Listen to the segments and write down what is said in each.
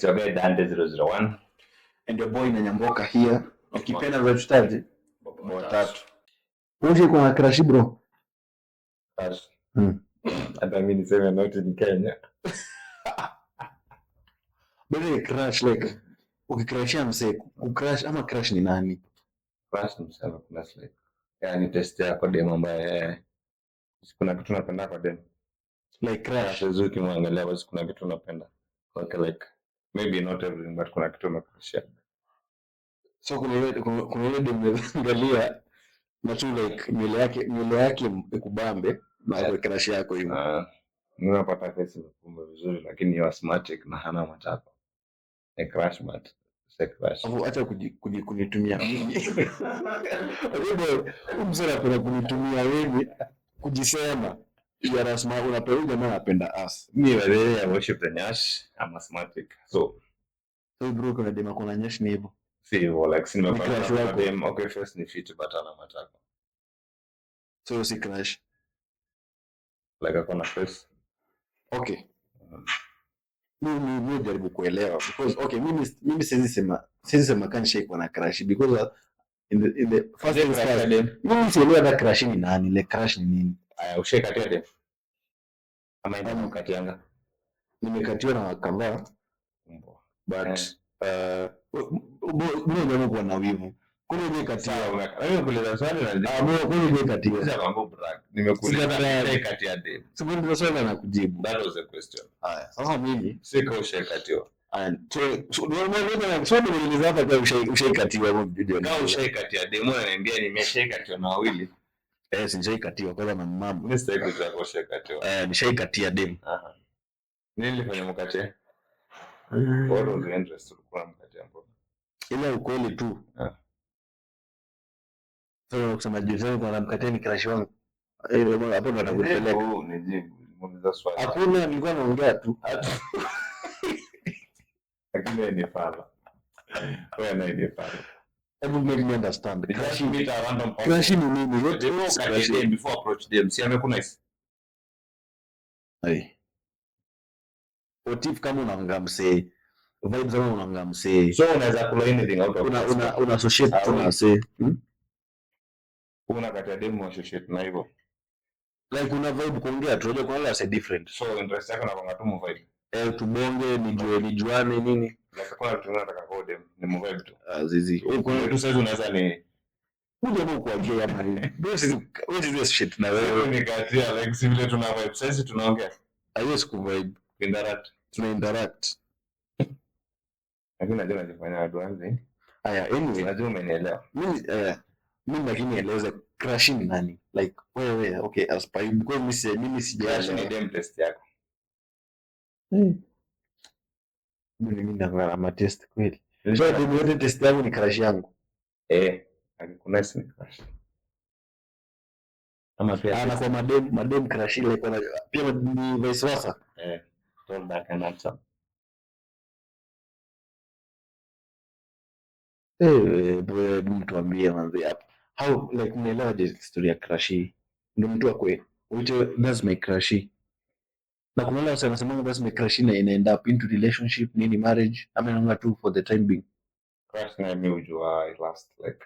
It's your guy Dante 001. And your boy Nanyamboka here. Ukipenda tututaje? Baba watatu. Wewe uko na crush, bro? Crush. Hata mimi niseme not in Kenya. Bado crush, like ukicrushia msee, kucrush ama crush ni nani? Crush ni msema crush, like yani test yako dem ambaye kuna kitu unapenda kwa dem. Like crush. Crush ukimwangalia basi kuna kitu unapenda. Okay, like maybe not everything, but kuna kitu unacrushia. So kuna ile dem unaangalia na tu like nywele yake ikubambe na kwa crush yako hivyo. Mimi napata face imekumba vizuri lakini you asthmatic na hana matako. Ni crush, but si crush. Alafu acha kunitumia mimi. Wewe mzee anapenda kunitumia wewe kujisema. Ya rasma unapenda jamaa anapenda us. Me, by the way, I worship the nyash. I'm asthmatic. So So bro, kuna dem akona nyash ni hivyo. Si hivyo, like si nimepata Ni crush wako. Dem, okay, first ni fit but ana matako. So si crush. Like akona face. Okay. Mimi jaribu kuelewa because, okay, mimi siwezi sema kama nishaikuwa na crush because in the first things first, mimi sielewi hata crush ni nani, like crush ni nini. Aya, ushaikatia dem? Ama ina mkatianga? Nimekatiwa na kadhaa, Mbwa. But mimi ndio kuwa na wivu. Kuna ile katia. Sawa, wewe kuuliza swali na Ah, mimi kuna ile katia. Sasa mambo brag. Nimekuuliza Sikatai. ushaikatia dem. Sasa ndio swali na kujibu. That was the question. Haya, sasa mimi Si kama ushaikatiwa. Haya, so ndio hapa kwa ushaikatiwa hapo video. Kama ushaikatia dem, unaniambia nimeshaikatiwa na wawili. Eh, si nishaikatiwa kwanza na mama. Mimi sitaki kujua kama ushaikatiwa. Eh, nishaikatia dem. Aha. Nini ilifanya mkatie? What was the interest ulikuwa mkatia mbona? Ile ukweli tu. Ah. Sasa kusema juu sasa kwa namkatia ni crush wangu. Eh, bwana, hapo ndo nakupeleka. Oh, nijibu. Muuliza swali. Hakuna, nilikuwa naongea tu. Lakini wewe ni fala. Wewe naye ni fala. Hebu make me understand. Just Crush meet a random person. Crush ni nini? What Before is ukatie crush? dem, before approach dem, si amekunice? Ai. What if kama unaanga msee? Vibes kama unaanga msee. So unaweza kula anything out of Una this. una associate tu na Ah, msee. Unakatia dem associate na hivyo. Like una vibe kuongea tu, unajua kuna wale wase different. So interest yako inakuanga tu mvibe. Eh, tubonge, nijue nijuane nini. Like hakuna kitu unataka kwa dem, ni mvibe tu. Ah, zizi. Wewe Kuna kuna tu sasa unaweza ni kuja tu kuongea hapa nini. Wewe sisi associate na wewe wewe. nikatia, like si vile tuna vibe. Sasa tunaongea. Hiyo siku vibe. Interact. Tuna interact. Lakini najua najifanya watu wanzi. Aya, anyway, Najua umenielewa. mimi lakini eleza crush ni nani? Like wewe, okay, as per you, because mimi Crush ni sijaelewa. dem taste yako. Mimi naangalia ma taste kweli. So dem yote taste yangu ni crush yangu. Eh, akikunice ni crush. Ama pia Ah, na kwa madem crush ile kwa pia ni vice versa. Eh, tall, dark and handsome. Eh, bro, hebu mtu ambie manzi hapo. How, like mnaelewa je story ya crush hii? Ndio mtu akwe. Uite that's my crush. Na kuna wale wasema wanasema that's my crush na ina end up into relationship nini, marriage, ama inaanga tu for the time being. Crush na mimi hujua I last like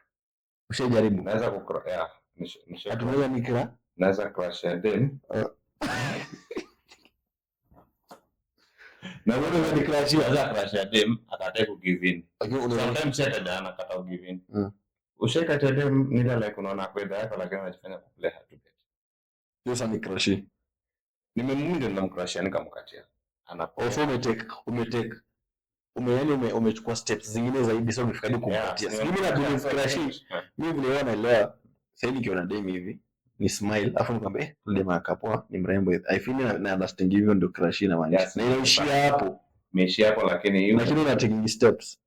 Ushajaribu? Naweza ku, yeah, Hatunaweza nikra naweza crush ya dem. Naweza ni crush ya Naweza crush ya dem akatae ku give in. Lakini unaweza Sometimes hata jana akata ku give in. Ushaikatia dem ni ile like unaona kwenda yako lakini anajifanya ku play hard to get. Sasa ni crush. Nimemwinda na mcrush nikamkatia. Ana Also umetake ume yani umechukua steps zingine zaidi, sasa umefika hadi kumpatia. Yeah, Mimi na believe crush, mimi vile wewe naelewa, sasa nikiona dem hivi ni smile, afu nikwambia, eh, yule dem akapoa, ni mrembo. I feel na understand hivyo ndio crush inamaanisha. Yes. Na inaishia hapo. Imeishia hapo lakini hiyo Lakini una taking steps.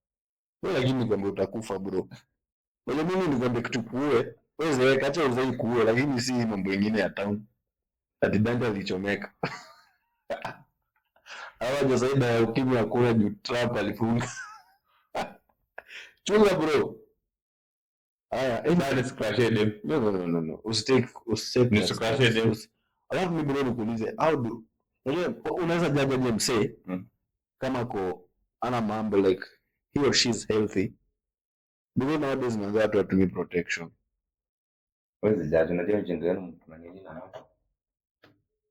Wewe lakini nikwambia utakufa, bro. Wewe mimi nikwambia kitu kuue, wewe zeeka, acha uzai kuue, lakini si mambo mengine ya town. Ati Dante alichomeka. Hawa zaidi ya ukimwi hakuna juu Trump alifunga. Chunga, bro. Haya, anyway. That is crush ya dem. No, no, no, no, no. Usitake Ni that crush steps. ya dem. Alafu mimi leo nikuulize, how do unajua unaweza judge aje msee kama ko Ana mambo, like he or she is healthy. Because nowadays manze watu watumii protection. Huwezi judge, unajua ujinga wenu kuna nini na hapo.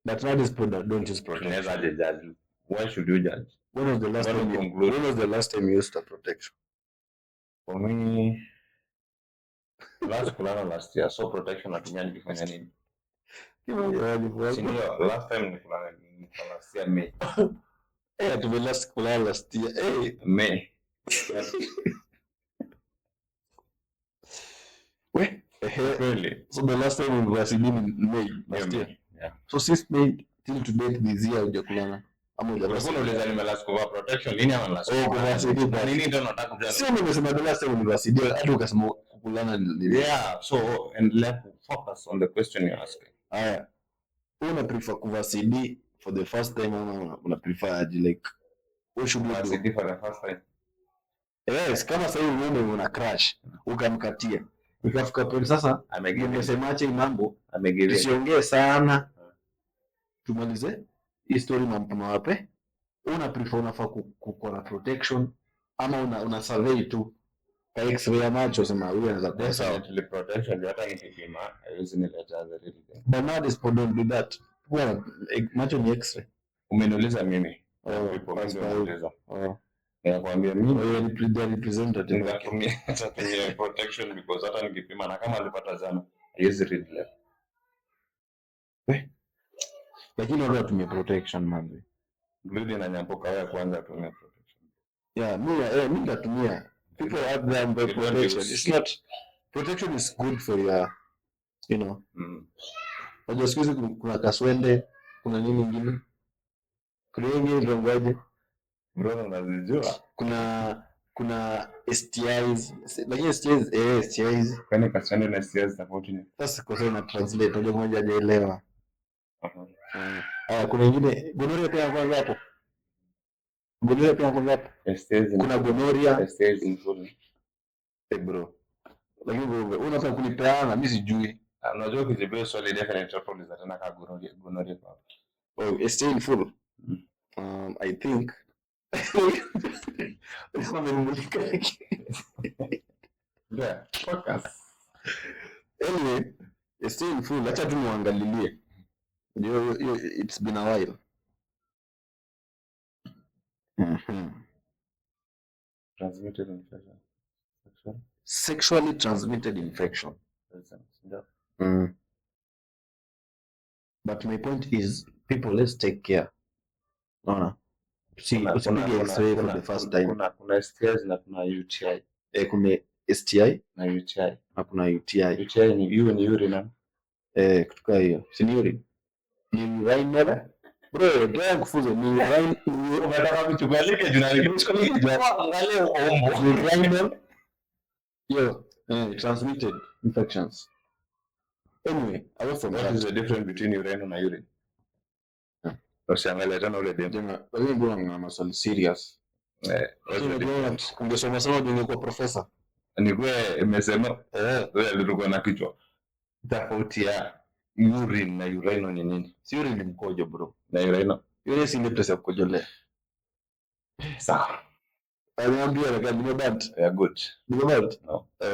But nowadays people don't use protection. Tunaweza aje judge? Why should you judge? When was the last Mbona time you, conclude? when was the last time you used a protection? For me, last kulala last year, so protection natumia nikifanya nini? Si ndio? Last time nikulala ni last year May. Eh, tume last kulala last year. Eh, May. we, ehe. Kweli. So the last time we were seeing in May last year. May. Yeah. So since May till to date this year hujakulala ama hujavaa Ulikuwa CD? unauliza nime last kuvaa protection lini ama last? Oh, kuvaa CD. Na nini ndio nataka kujua? Sio nimesema the last time ulivaa CD hadi ukasema kukulala ni Yeah, so and let focus on the question you're asking. Haya. Wewe una prefer kuvaa CD for the first time ama una prefer aje, like what should you Kuvaa do? CD for the first time. Yes, kama sasa hivi wewe una crush ukamkatia. Ikafika point sasa Amegive in. nimesemaje hii mambo Amegive in. tusiongee sana, tumalize hii story na mtumawape. Una prefer unafaa kuwa na protection ama una survey tu ka x-ray ya macho, sema huyu anaweza kuwa sawa. Definitely protection ndio hata nikipima haiwezi niletea the real thing. But nowadays people don't do that. Kuwa na macho ni x-ray. Umeniuliza mimi. Oh, People that's wengi why. wanauliza. Oh, Nikakwambia mimi oh, you're the representative. nitatumia protection because hata nikipima na kama alipata jana haiwezi read left. Lakini watu watumie protection man. Rudi na nyamboka wewe kwanza tumia protection. Yeah, mi nitatumia. People out there buy You don't protection. use- It's not, protection is good for your, you know. Unajua siku hizi kuna kaswende, kuna nini ingine? Kuna hiyo ingine inaitwaje? Brother unazijua? Kuna STIs, lakini STIs, STIs. Kwani kaswende na STIs tofauti ni? Sasa kwa sababu na translate, unajua mmoja hajaelewa. Aha. Haya, kuna ingine gonorrhea pia kwanza hapo. Gonorrhea pia kwanza hapo. STIs ni Kuna gonorrhea. STIs ni full. Eh, bro. Lakini wewe unataka kunipeana, mimi sijui. Ah, unajua ukijibia swali definitely utauliza tena ka gonorrhea kwa hapo. Oh, STI in full. Mm. I think Wamemulika. Yeah, focus. Anyway, STI in full, acha tu muangalilie. Ndio it's been a while. Transmitted infection. Sexual. Sexually transmitted infection. Ndio. But my point is, people, let's take care. Unaona? Usipige x-ray for the first time. Kuna STIs na kuna UTI. Eh, kuna STI Na UTI. na kuna UTI. UTI ni U ni urine. Eh, kutoka hiyo. Si ni urine? Ni urinary. Bro, ndio kufuza ni urine. Unataka kuchukua leakage na angalia uombo. Ni urinary. Yo, transmitted infections. Anyway, away from What that. is the difference between urine na urine? Yeah. Usiangalie tena ule dem. Jamaa, lakini bro, na maswali serious. Eh, what's the difference? Ungesoma sana ungekuwa professor. Nikuwe imesema Eh, wewe alikuwa na kichwa. Tofauti ya urine na urino ni nini? si urine ni mkojo bro. Na urino. Urine si ile place ya kukojolea. Sawa. Aliambia like nimebant. Yeah, good. Nimebant. No. Eh,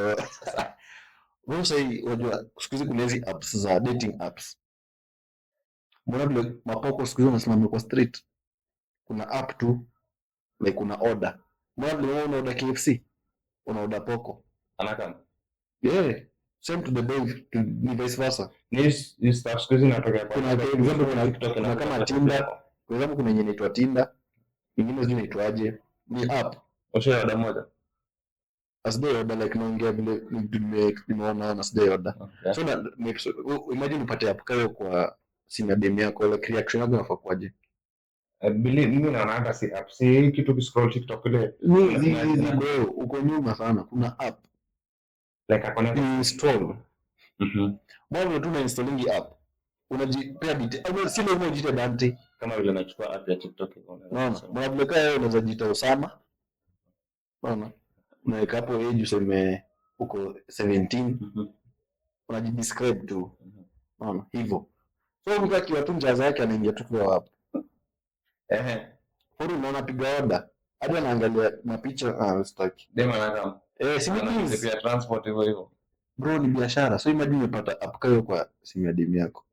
wewe sasa unajua siku hizi kuna hizi apps za dating apps. Mbona vile mapoko siku hizi wanasimama kwa street. Kuna app tu like una order. Mbona vile wewe una order KFC? Una order poko. Anakam. Yeah. Same to the boy, to ni vice versa. Ni stuff siku hizi inatokea kwa Kuna example, TikTok kuna na kama Tinder. Kwa example kuna yenye inaitwa Tinder, nyingine sijui inaitwaje. Ni app. Ushawahi order moja? Sijai order, like naongea vile nimeona na sijai order. Okay. So na so, imagine upate app kayo kwa simu ya dem yako, like reaction yako inafaa kuwaje? I believe mimi naona hata si app. Si hii kitu kuscroll TikTok ile Zi, bro, uko nyuma sana. Kuna app like akona install. Mbona tu na installingi app? Unajipea detail. Au si lazima ujiite Dante. Kama vile nachukua app ya TikTok. Unaona? Mbona vile kaya wewe unaweza jiita Osama. Unaona? Unaweka hapo age useme uko 17, unajidescribe tu. Unaona? Hivyo. So mtu akiwa tu njaza yake anaingia tu kwa app. Ehe. Huru unaona piga order. Hadi anaangalia mapicha, ah, sitaki. Dem anataka Eh, si means pia transport hivyo hivyo. Bro, ni biashara. So imagine umepata app kayo kwa simu ya demu yako.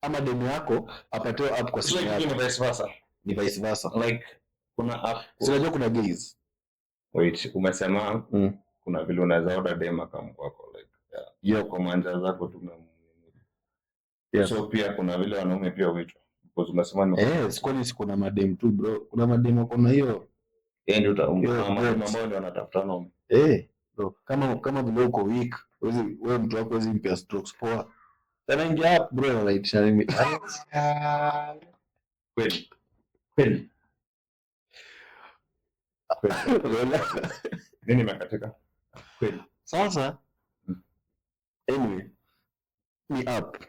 Ama demu yako apatiwe app kwa It's simu like yako. ni vice versa. Ni vice versa. Like kuna app. Si unajua kuna gays. Wait, umesema kuna vile unaweza order dem akam kwako, like yeah. Hiyo kwa manja zako tu na Yes. So pia kuna vile wanaume pia huitwa. Because umesema ni Eh, kwani si kuna madem tu, bro. Kuna madem wako na hiyo. Yeye ndio Yeah, madem but ambao ndio wanatafuta wanaume. Eh, bro, kama vile uko weak, huwezi wewe mtu wako huwezi mpea strokes poa. Tena ingia app, bro, anaitisha nini? Kweli. Kweli. Kweli. Nini imekatika? Kweli. Sasa anyway, ni app.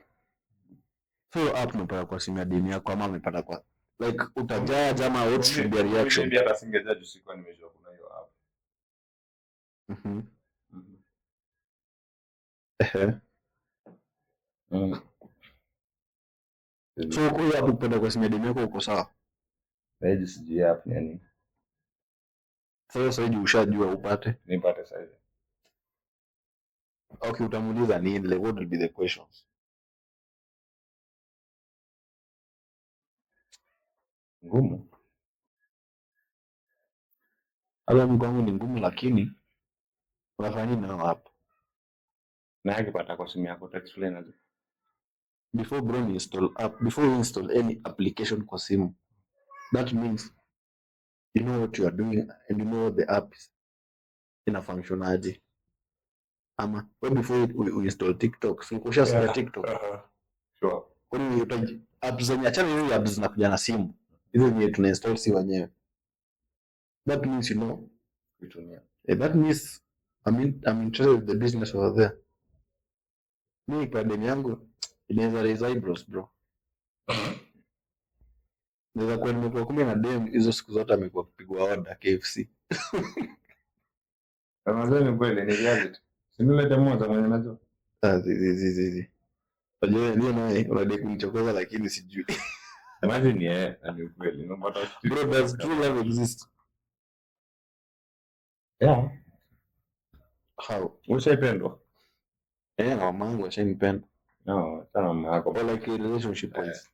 So hiyo app umepata kwa simu ya demu yako ama umepata kwa like utajudge ama what should be a reaction? Maybe hata singejudge sikuwa nimejua kuna hiyo app. Ehe. So kwa hiyo app ukipata kwa simu ya demu yako uko sawa? Saizi sijui app ni nini. Sasa saizi ushajua upate. Nipate saizi. Okay, utamuuliza nini? Like, what will be the questions? Ngumu. Hata mimi kwangu ni ngumu, lakini unafanya nini nao hapo? Na akipata kwa simu yako text explain aje? Before bro ni install app, before you install any application kwa simu, that means you know what you are doing and you know what the app is ina function aje. Ama we before you install TikTok, so ushasikia TikTok. Sure. Kwani utaji apps zenye, achana hizo apps zinakuja na simu. Hizo zenye tuna install si wenyewe. That means you know Kuitumia. That means I'm interested with the business over there. Mimi kwa demu yangu inaweza raise eyebrows, bro. Naweza kuwa nimekuwa kumbe na dem hizo siku zote amekuwa kupigwa order KFC. Kama ni kweli ni reality. Si nilete mmoja mwenye najua. Ah, zi, zi, zi, zi, zi. Unajua ndio naye unadai kunichokoza lakini sijui. Imagine yeye na ni kweli. No matter what. Bro, does true love exist? Yeah. How? Ushaipendwa? Eh, na mamangu ashanipenda. No, sana mama yako. Or like a relationship wise.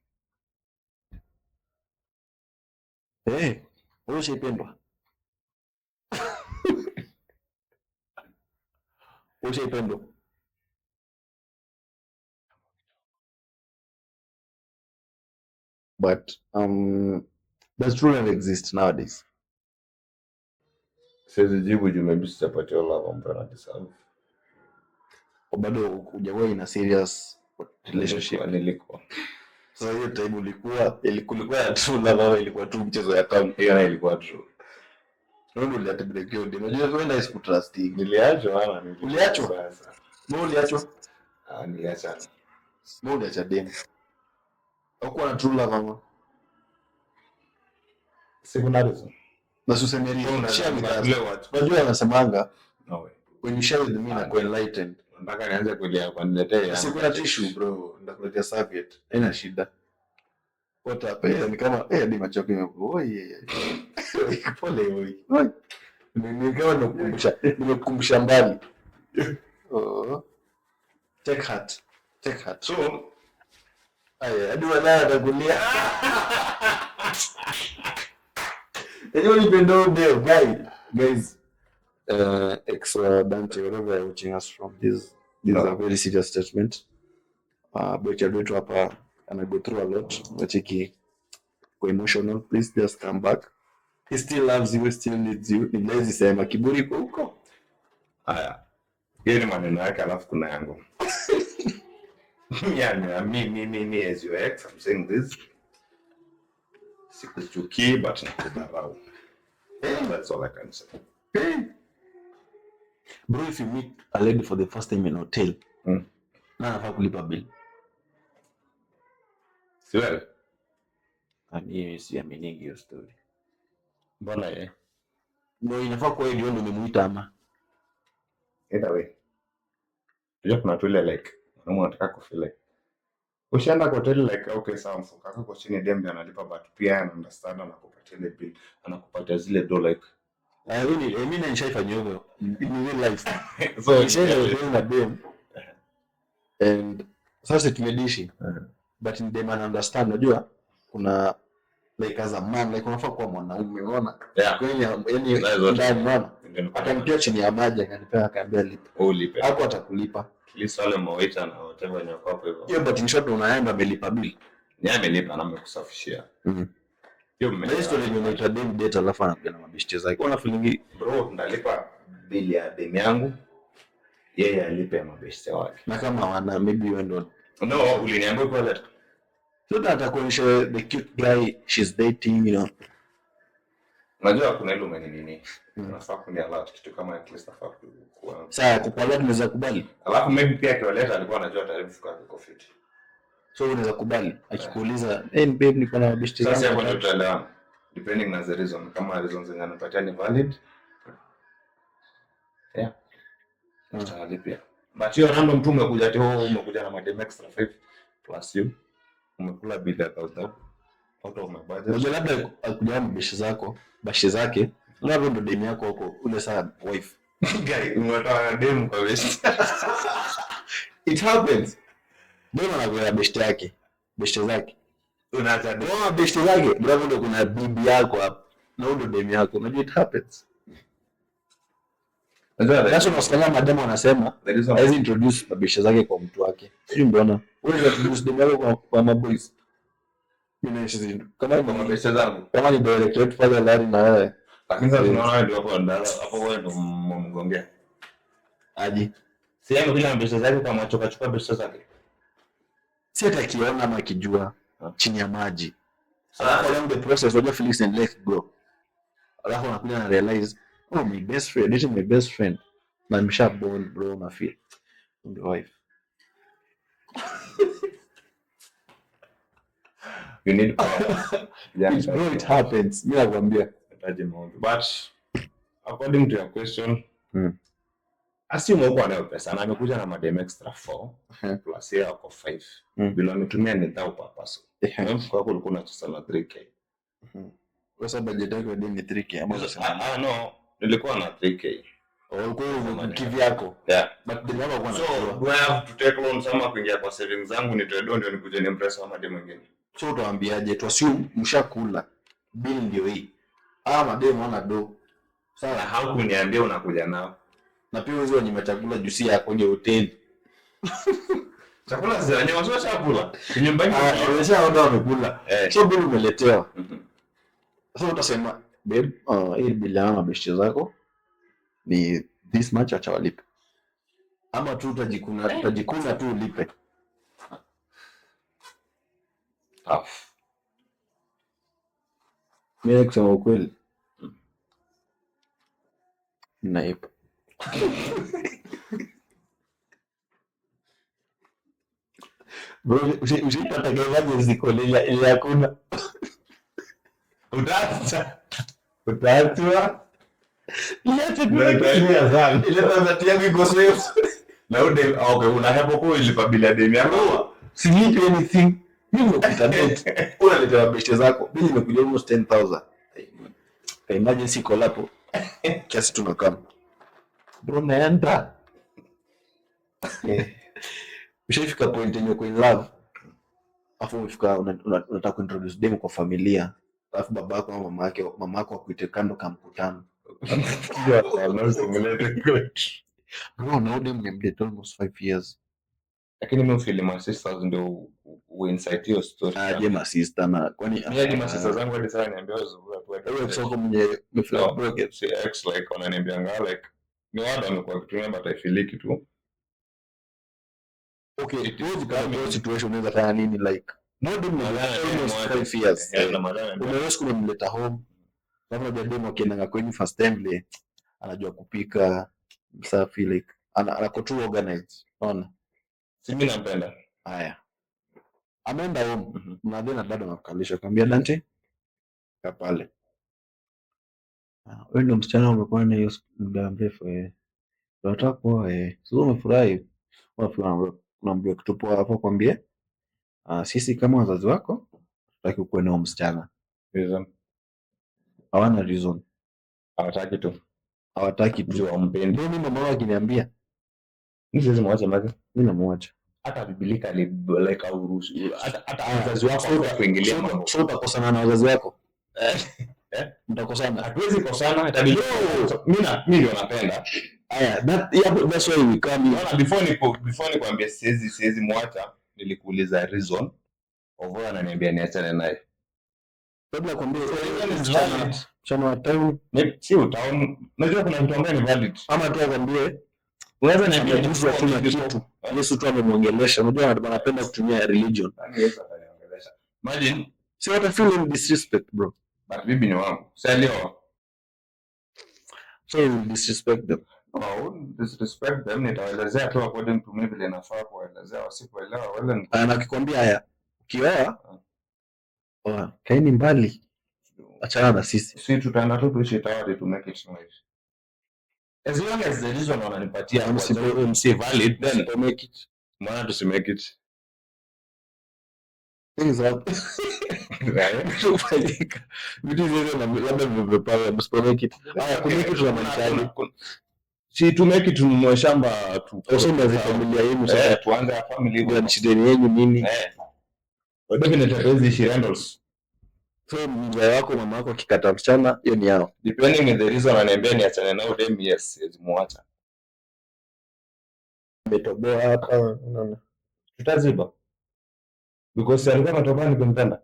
Eh, wewe ushaipendwa? Ushaipendwa? But does true love exist nowadays? Siwezi jibu juu maybe sijapatiwa love ambayo na deserve. Bado hujakuwa in a serious relationship? Nilikuwa. Sasa hiyo time ulikuwa, kulikuwa ya true love ama ilikuwa tu mchezo ya town? Hiyo nayo ilikuwa true. Wewe ndio uliatibreak hiyo ndio. Unajua wewe ndio sikutrust. Niliachwa ama nili- Uliachwa? Sasa. Wewe uliachwa? Ah, niliachana. Wewe uliacha demu. Haukuwa na true love ama? Sikuna reason. Na si useme reason. Una- Share with us. ule watu. Unajua wanasemanga, No way. when you share with me na enlightened. Nataka nianze kulia kwa niletee yangu. Sikuna tissue, bro, nitakuletea serviette. Haina shida. What up? Eh, ni kama ni macho yako imekuwa. Oi, yeah, yeah. Pole oi. Oi. Ni kama nimekukumbusha mbali. Oh. Take heart. Take heart. So, Aya, hadi wala atakulia. Enyewe nipende deo, guys. Guys, ex Dante, wherever you're watching us from, this is a very serious statement. Bocha wetu hapa ana go through a lot. Wacheki kwa emotional, please just come back. He still loves you, he still needs you. Ni lazy sema kiburi iko huko. Haya. Hiyo ni maneno yake alafu kuna yangu. Yeah, yeah, me, me, me, me as your ex, I'm saying this. Sikuchukii but nakudharau. That's all I can say. Hey. Bro, if you meet a lady for the first time in a hotel, na anafaa kulipa bill. Si wewe? Mimi siamini hiyo story. Mbona yeye? Ndio inafaa kuwa ndio umemuita ama? Either way. Unajua kuna tu ile like mwanaume anataka kufeel like Ushaenda kwa hoteli, like, okay, sawa, mfuko wako uko chini, dem ndiye analipa, but pia ana understand, anakupatia ile bill, anakupatia zile do, like Ah, mimi nishaifanyia hivyo in real life. So Nishaenda hoteli na dem and sasa tumedishi, but ni dem ana understand. Unajua kuna, like, as a man, like, unafaa kuwa mwanaume, unaona? Yeah. Kwa hiyo yani That is what ndani, unaona, Ndio nilikuwa akanipia chini ya maji, akanipea, akaambia lipa. Wewe ulipe. Hapo atakulipa. At least wale mawaiter na whatever wenye wako hapo hivyo. Hiyo, but in short unaenda amelipa bill. Ni amelipa na amekusafishia. Hiyo Na hiyo story yenye unaita dem date alafu anakuja na mabeshte zake, una feeling? Bro, ndalipa bili ya dem yangu, yeye alipe ya mabeshte wake. Na kama wana, maybe wewe ndo No, uliniambia kwa leta. So that atakuonyesha the cute guy she's dating. Unajua kuna ile umeni nini? Unafaa kuni alert kitu kama at least nafaa kuwa. Sasa kukualert unaweza kubali? Alafu maybe pia akiwaleta alikuwa anajua tayari mfuko wake uko fit. So unaweza kubali akikuuliza, "Hey babe, niko na mabeshte Sasa zangu hapo ndio watatu." tutaelewana. Depending na the reason. Kama reason zenye anapatia ni valid. Yeah. Tutalipia. But hiyo random tu umekuja ati, oh, umekuja na madem extra 5 plus you. Umekula bill ya 1000 out of my budget. Unajua labda akuja na mabeshte zako, bashe zake, labda ndo dem yako huko ule saa wife. Guy, umetoa dem kwa best. It happens. Dem anakuja na beshte yake, beshte zake. Unaacha dem. Unaona beshte zake, bravo, ndo kuna bibi yako hapo. Na huyo ndo dem yako. Unajua it happens. Unajua Sasa unasikia mademu wanasema the reason hawezi introduce mabeshte zake kwa mtu wake. Sijui mbona. Wewe introduce dem yako kwa maboys. Mimi naishi kama kwa mabeshte zangu. kama ni director wetu pale Larry na wewe. Lakini sasa tunaona wewe ndio hapo ndani, hapo wewe ndio mmgongea. Aje. Si yeye amekuja na beshte zake kwa macho kachukua beshte zake. Si hata akiona ama akijua chini ya maji. Sasa Alafu along the process unajua feelings and let go. Alafu anakuja na realize, "Oh, my best friend, dating my best friend." Na msha bond, bro, na feel. Ndio wife. You need power. Yeah, Bro, it happens. Mimi nakwambia. Nahitaji maombi. But according to your question, assume huko anayo pesa na amekuja na madem extra 4 plus yeye ako 5. Bila ametumia ni thou per person. Na mfuko wako ulikuwa unacheza na 3K. Sasa budget yako ya dem ni 3K ama unasema? Ah, ah, no, nilikuwa na 3K. Oh, ulikuwa kivyako. Yeah. But dem yako alikuwa So, anajua. do I have to take loans ama kuingia kwa savings zangu nitoe do ndio nikuje nimpress ama madem mwingine? So utawaambiaje? Tu assume mshakula. Bill ndio hii. Ah, madem wana do. Na Sawa. haukuniambia unakuja nao. Na pia wewe wenye chakula juu si yako ni hoteli. Chakula si wenyewe sio chakula. Nyumbani. Ah, umeshaona wamekula. Eh. So bill umeletewa. Sasa utasema, "Babe, hii bill ya mabeshte zako ni this much, acha walipe." Ama tu utajikuna tu ulipe. Tough. Mimi kusema ukweli, naipa. Bro, ushaipata emergency call ile hakuna. Utaacha. Utaachwa. Ile chakula Na italia sana. ile tazati yangu iko safe. Na ude, okay, unahepa kwa ilipa bila ya deni yako. Silipi anything. Mimi nimekuita date. Unaletea mabeshte zako. Mimi nimekuja almost 10,000. Ka emergency call hapo. Kiasi tunakaa. Bro, naenda. Ushaifika point yenye uko in love. Alafu umefika unataka kuintroduce demu kwa familia. Alafu babako au mama yake, mama yako akuite kando ka mkutano. Bro, na huyu demu nimemdate almost 5 years. Lakini mimi feel my sisters ndio uinsight hiyo story. Aje ma sister na kwani Mimi hadi ma sisters zangu hadi sasa niambia wewe tu. Wewe soko mwenye umefeel No, broken. si ex, like wananiambianga, like ni watu wamekuwa wakitumia but I feel kitu. Okay, It is wewe ukipata coming. hiyo situation unaweza fanya nini, like no demu almost 5 years. Yeah, na madam. Unaweza kumleta home. Labda unajua demu akiendanga kwenyu first time le anajua kupika, msafi, like anako too organized. Unaona? Si mimi nampenda. Haya. Ameenda home. Mnadhani na dada anakukalisha, akamwambia, "Dante, kaa pale. Ah, wewe ndio msichana umekuwa na hiyo muda mrefu eh. Unataka kuoa eh. Sio umefurahi?" Unafurahi, unaambiwa kitu poa hapo, kwambie Sisi kama wazazi wako hatutaki ukuwe nao msichana. Reason. Hawana reason. Hawataki tu. Hawataki tu. Juu hampendi. Ndio mimi mama wangu akiniambia, Mimi siwezi mwacha mazi. Mimi namuacha. Hata biblically like hauruhusu. Hata wazazi wako hawafai kuingilia mambo. So utakosana na wazazi wako? Eh? Mtakosana. Hatuwezi kosana, itabidi mimi ndio napenda. Aya, yeah, that's why we come in. Unaona, before nikwambie siwezi mwacha, nilikuuliza reason. Ovoya ananiambia niachane naye. Kabla kuambia So, reason is valid. msichana wa town Si town. Unajua kuna mtu ambaye ni valid. ama tu akwambie Unaweza niambia ameguswa tu na kitu. Yesu tu amemwongelesha. Unajua watu wanapenda kutumia religion. Nani Yesu ataniongelesha? Imagine, Si what I feel in disrespect, bro. but bibi ni wangu. Sasa leo So you will disrespect them. No, I won't disrespect them. Nitawaelezea tu according to me vile nafaa kuwaelezea, wasipoelewa wale ni Na akikwambia haya, ukioa, oa, kaeni mbali, achana na sisi. Si tutaenda tu tuishi tayari to make it nice. As long as the reason wananipatia Na kwa si valid, then msipo make it. Mbona tusi make it? Things happen. Right? Vitu hufanyika. Vitu vyote na labda vimepangwa, msipo make it. Haya, ku make it tunamaanishaje? Si to make it tununue shamba tu. Also mnazi familia yenu sasa. Tuanze a family hivyo. Ndio shida yenu nini? Definitely hatuwezi ishi rentals. So mzee wako mama wako akikataa msichana, hiyo ni yao. Depending on the reason ananiambia niachane nao dem, yes, siwezi muacha. Ametoboa hapa, unaona. Tutaziba. Because alikuwa anatoboa nikimpenda.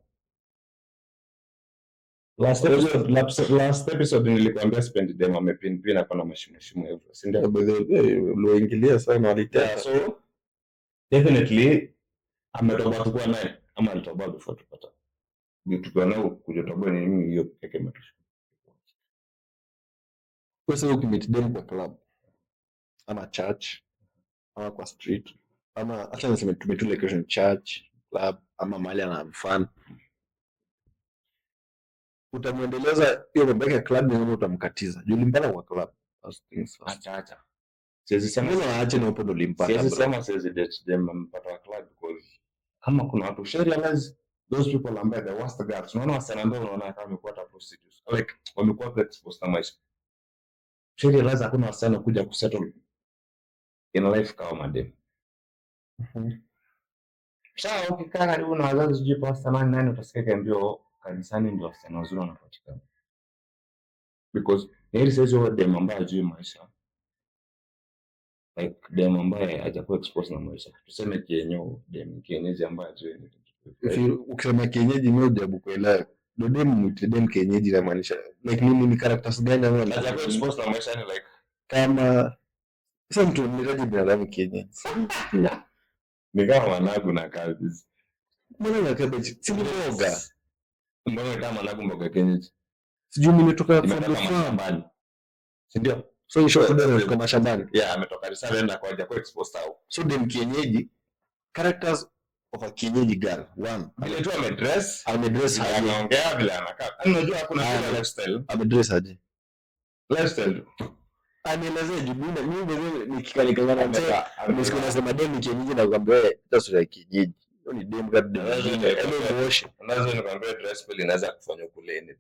Last episode nilikwambia sipendi dem amepin pin ako na mashimo shimo hivyo, si ndio? Uliingilia sana waliteta. Yeah, so definitely ametoboa tukua naye ama alitoboa before tupata. Tukiwa nao kujotoboa ni mimi hiyo peke yake imetosha. Kwa sababu ukimeet dem kwa club ama church ama kwa street ama acha niseme tume tu location church, club ama mahali ana fun, utamwendeleza hiyo mambo yake ya club na utamkatiza juu ulimpata kwa club. First things first. Acha acha. Siwezi sema Mbona aache na upo ulimpata, siwezi bro? sema siwezi date dem amepata kwa club because kama kuna watu usha realize those people ambaye the worst girls. Unaona wasichana ambao unaona kama wamekuwa hata prostitutes. Like wamekuwa hata exposed na maisha. Usha realize hakuna wasichana kuja kusettle in life kama madem. Sawa, ukikaa karibu na wazazi sijui pastor nani nani utasikia kiambiwa kanisani ndio wasichana wazuri wanapatikana. Because ni heri saizi huyo dem ambaye hajui maisha. Like dem ambaye hajakuwa exposed na maisha. Tuseme kienyeji, dem kienyeji ambaye hajui anything. If you ukisema kienyeji mimi hujaribu kuelewa. Ndio dem mwite dem kienyeji inamaanisha like nini, ni characters gani ama Hajakuwa exposed na maisha ni like kama sasa mtu mnahitaji binadamu kienyeji. Ni kama managu na cabbage. Mbona na cabbage? Si ni mboga. Mbona kama managu mboga kienyeji? Sijui nimetoka from Imetoka the farm. mashambani. Si ndio? So in short, ndio mashambani. Yeah, ametoka reserve na kwa hajakuwa exposed au. So dem kienyeji, characters of a kienyeji girl. One, Vile tu amedress, amedress vile aje? anaongea, vile anakaa. Yaani unajua kuna Ah. kile lifestyle. Amedress aje? Lifestyle. Anielezee juu mimi mwenyewe nikikanikangana mzee Amevaa- nimesikia unasema dem ni kienyeji na kuambia wewe hata sura ya kienyeji. Hiyo ni dem kama dem. Naweza mwingine. Hebu muoshe. Unaweza nikwambia dress bill inaweza kufanya kule anything.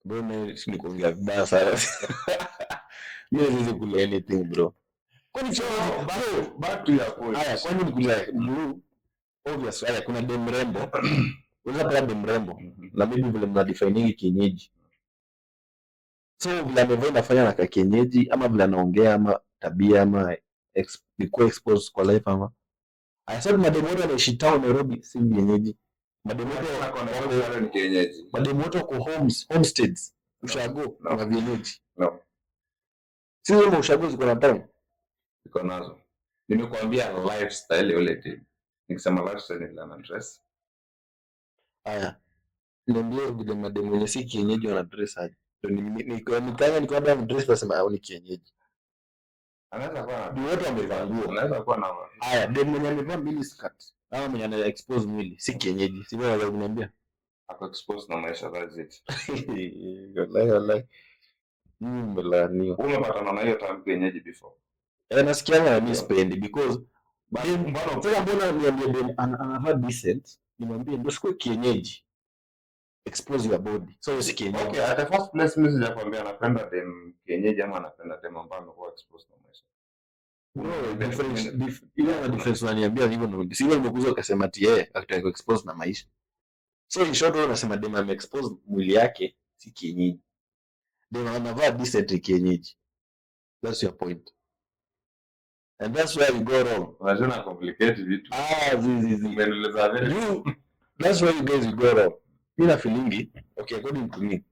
Bro, mimi si ni kuongea vibaya sana. Mimi siwezi kula anything, bro. Kwani choo bro, Back to your point. haya kwani ni kula blue obvious. Haya kuna dem mrembo. Unaweza pata dem mrembo na maybe vile mna define kienyeji. So vile amevaa inafanya na kienyeji ama vile anaongea ama tabia ama ni kuwa exposed kwa life ama. Haya sasa mademu wote wanaishi town Nairobi si vienyeji. Mademu wote Wako ni kienyeji. Mademu wote wako homes, homesteads, ushago No. na vienyeji. No, Si wewe ushago ziko na town. iko nazo. Nimekuambia lifestyle yule team. Nikisema lifestyle ni vile ana dress. Haya. Niambie vile mademu wenye si kienyeji wana dress aje. Ndio nikaanga nikiwa dress nasema au ni kienyeji. Anaweza kuwa na Ni wote wamevaa nguo. Anaweza kuwa na Haya, dem mwenye amevaa mini skirt ama mwenye ana expose mwili si kienyeji. Si wewe unaweza kuniambia? Ako exposed na maisha, that's it. Wallahi wallahi. Mimi nimelaaniwa. Umepatana na hiyo term kienyeji before? Eh, nasikianga na mimi sipendi because But mbona Sasa mbona niambie dem anavaa decent, nimwambie ndio sikuwe kienyeji. Expose your body. So si kienyeji. Okay, at the first place mimi sijakwambia anapenda dem kienyeji ama anapenda dem ambaye amekuwa exposed na maisha. Bro, ile na difference unaniambia hivyo ndio. Si nimekuza ukasema ati yeye akitaka expose na maisha. So in short wewe unasema dem ame expose mwili yake si kienyeji. Dem anavaa decent ni kienyeji. That's your point. And that's where we go wrong. Unajua na complicate vitu. Ah, zi zi zi. Umenieleza very You, that's where you guys go wrong. Mimi na feelingi, okay, according to me,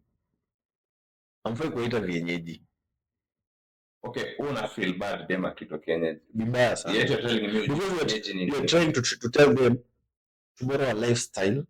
hamfai kuwaita vienyeji. Okay, una feel bad dem akitwa kienyeji. Vibaya sana. Yet you're telling me Because kienyeji ni you're nini? trying to tell them to borrow a lifestyle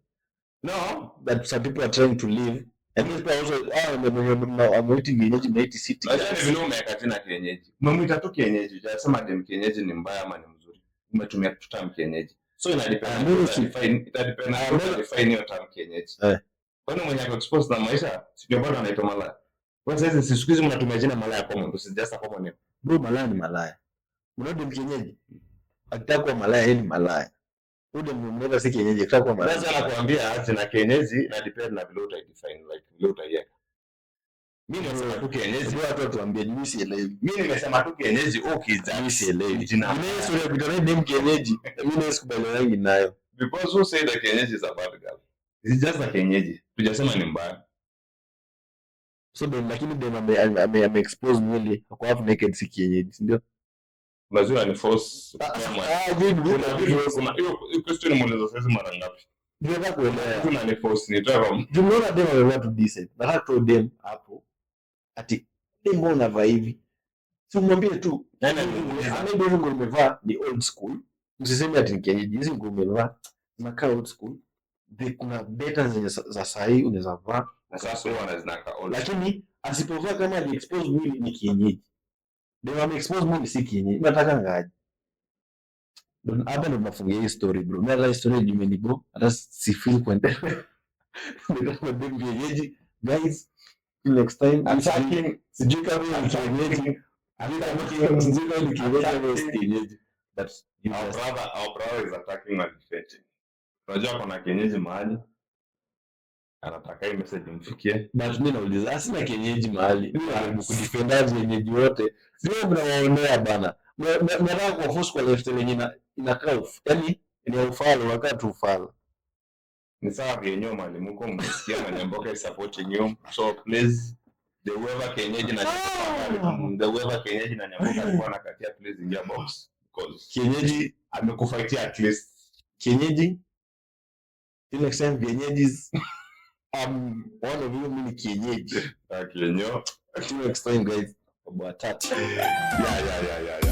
No, that some people are trying to live. And these people also, ah, I'm waiting vienyeji mnaiti city. Unajua ni vile umeweka jina kienyeji. Umemwita tu kienyeji. Hujasema dem kienyeji ni mbaya ama ni mzuri. Umetumia tu term kienyeji. So ina depend Ah, na mimi si- ita depend na Ah, define hiyo term kienyeji. Eh. Kwani mwenye ako exposed na maisha si ndio bado anaitwa malaya? Kwa sasa hizi siku hizi mnatumia jina malaya common, this is just a common name. Bro, malaya ni malaya. Unaona dem kienyeji? Akitaka kuwa malaya, yeye ni malaya. Huyu dem mnaweza si kienyeji, akitaka kuwa malaya. Sasa nakwambia jina kienyeji na depend na vile utaidefine, like vile utaiweka. Mimi nimesema tu kienyeji. Bro, watu watuambie, mimi sielewi. Mimi nimesema tu kienyeji, ukija Mimi sielewi. jina. Mimi hiyo story ya kuita naye dem kienyeji, mimi naye sikubalianangi nayo. Because who say the kienyeji is a bad girl? It's just a kienyeji. Tujasema ni mbaya. So dem, lakini dem ame expose mwili, ako half naked si kienyeji, si ndio? Unajua ni force. Ah, good, good. Kuna vitu kuna hiyo hiyo question muuliza sasa mara ngapi? Nataka kuelewa. Kuna ni force ni toka Juu mnaona dem amevaa tu decent. Nataka tu dem hapo. Ati dem mbona unavaa hivi? Si umwambie tu. Nani amekuuliza? Maybe hizi nguo umevaa ni old school. Msiseme ati ni kienyeji. Hizi nguo umevaa zinakaa old school. Kuna better zenye za sahi unaweza vaa. Na sasa huwa wanazinaka old. Lakini asipovaa kama ali expose mwili ni kienyeji. Dem ame expose mwili si kienyeji. Mimi nataka ngaje? Hapa ndo tunafungia hii story bro. Mimi hata hii story imenibo, hata si feel kuendelea. Ni kama dem kienyeji. Guys, till next time. Attacking. Sijui kama ni kienyeji. Sijui kama ni kienyeji ama si kienyeji. But you Our just brother is attacking and defending. Unajua kuna kienyeji mahali anataka hii message imfikie. But mimi nauliza, sina kienyeji mahali. Mimi najaribu kudefend vienyeji wote. Sio mnawaonea bana. Mnataka kuwaforce kwa lifestyle yenye inakaa yaani ni ya ufala, unakaa tu ufala. Ni sawa vienyewe mahali muko mmesikia Manyamboka is supporting you. So please the whoever kienyeji na the whoever kienyeji na Nyamboka alikuwa anakatia, please ingia box because Kienyeji, amekufightia at least. Kienyeji. Till next time vienyeji. I'm one of you, mimi ni kienyeji. Ah, kienyewe. Till next time guys. Baba tatu. Yeah.